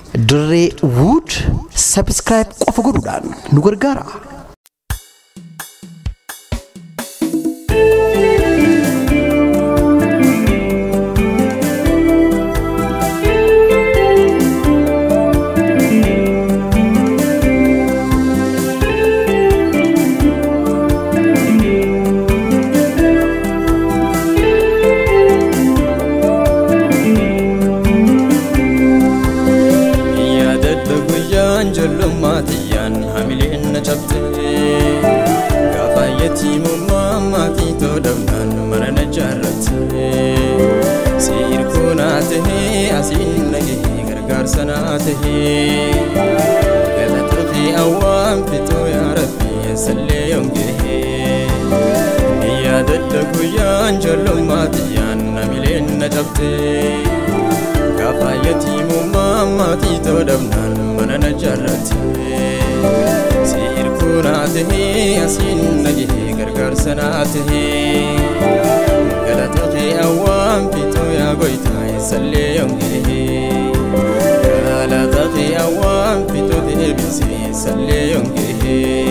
Dirree Wood subscribe qofa godhuudhaan nu gargaara. Jollumaatiyyaan hamileen na cabte gaafa yatiimummaa maatii toodhamnaan mana na jaarratte siirkoo naa tahee asiin na gahee gargaarsa naa tahee galata kee awwaan fitoo yaa rabbi eessallee yoom gahee ni yaadadha guyyaan jollumaatiyyaan hamileen na cabte gaafa yatiimummaa maatii toodhamnaan mana na jaarratte siirkoo naa tahee asiin na gahee gargaarsa naa tahee galata kee awwaan fitoo yaa goytaa eessallee yoom gahee galata kee awwaan fitoo deebisee eessallee yoom gahee.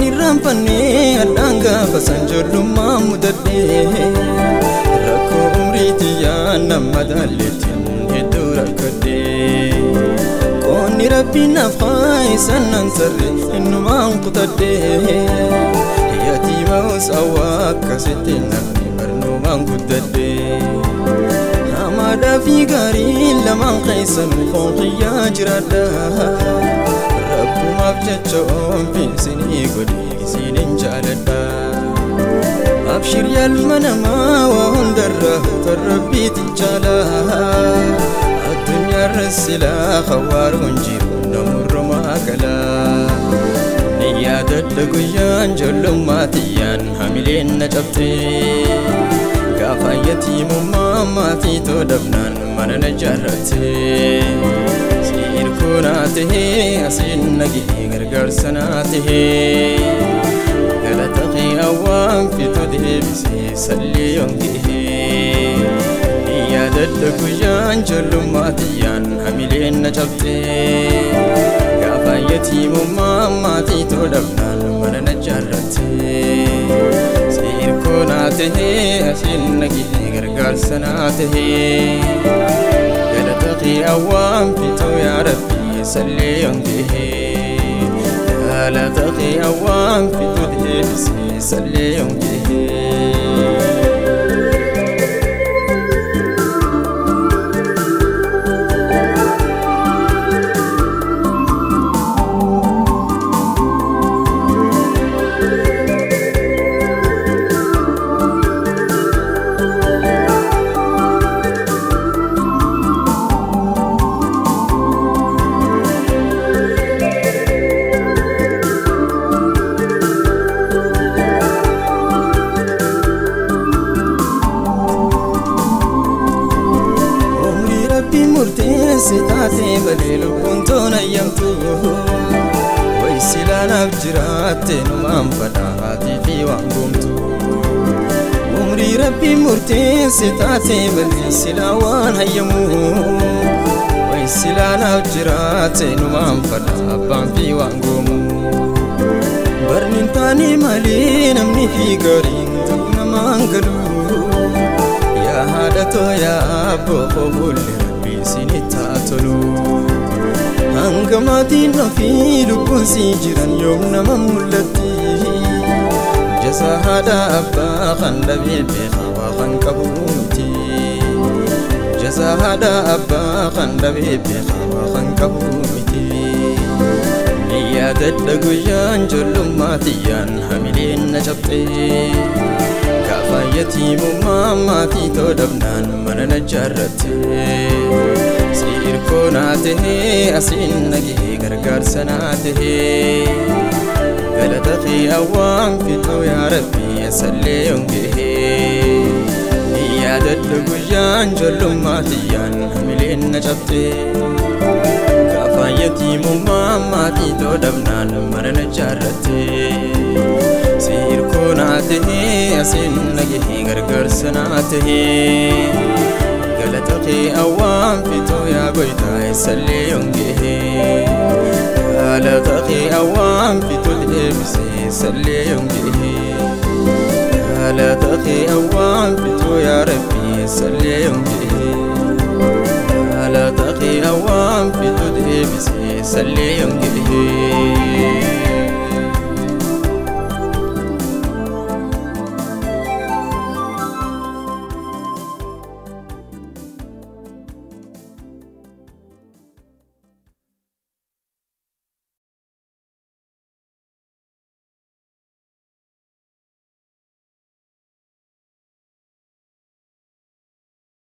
Irraanfannee addaan gaafa san ijoollummaa mudadhee rakkoo umriitiyyaan nama daalleettiin hedduu rakkadhee qoonni rabbiin naaf haa nan sarre innumaan kutadhee yatiima osawaa akkasitti namni barnoomaan guddadhee hamaadhaa fi gaariin lamaan keessan foon xiyyaa jiraadha. Rabbumaaf jecha oomfi isinii godhe isinin jaaladha. Abshir yaalma namaa waa hundarra tarrabbiiti jaala. Addunyaarra silaa hawaaruun jiru namurrumaa gala. Ni yaadadha guyyaan ijoollummaatiyyaan hamileen na cabte. Gaafa yatiimummaa maatii toodhamnaan mana na jaarratte. Siirkoo naa tahee asiin na gahee gargaarsa naa tahee galata kee awwaan fitoo deebisee sallee yoom gahee ni yaadadha guyyaan ijoollummaatiyyaan hamileen na cabte gaafa yatiimummaa maatii toodhamnaan mana na jaarratte siirkoo naa tahee asiin na gahee gargaarsa naa tahee. Galata kee awwaan fitoo yaa rabbi sallee yoom gahee galata kee awwaan fitoo deebisee sallee yoom gahee. Murteessi taatee malee lubbuun toona eeyyamtu wayi silaanaaf jiraatte numaan fadhaatii fi waan goomtu. Umrii rabbi murteessi taatee malee silaa waan hayyamu wayi silaanaaf jiraatte numaan fadhaa abbaan fi waan goomu. Barni hin taane malee namni fi gariin ta'u namaan galu. Yaa haadha too yaa abboo koo fuulli isinitti haa tolu. Hanga maatiin ofii lubbuun sii jiran yoom nama mul'atti. Jasa haadha abbaa kan dhabee beekaa waa kan qabu miti. Jasa haadha abbaa kan dhabee beekaa waa kan qabu miti. Ni yaadadha guyyaan ijoollummaatiyyaan hamileen na cabxe. Gaafa yatiimummaa maatii toodhamnaan mana na jaarratte. Siirkoo naa tahee asiin na gahee gargaarsa naa tahee. Galata kee awwaan fixuu yaa Rabbi eessallee yoon gahee. Yaadadhu guyyaan ijoollummaa tiyyaan hamileen na cabdee. Gaafaan yatiimummaa maatii too dhabnaan mana na jaarrattee. Siirkoo naa tahee asiin na gahee gargaarsa naa tahee. Galata kee awwaan fixuu yaa goytaa eessallee yoon gahee. Galata kee awwaan fixuu deebisee eessallee yoon gahee. Galata kee awwaan fixuu yaa Rabbi eessallee yoon gahee. Galata kee awwaan fixuu deebisee eessallee yoon gahee.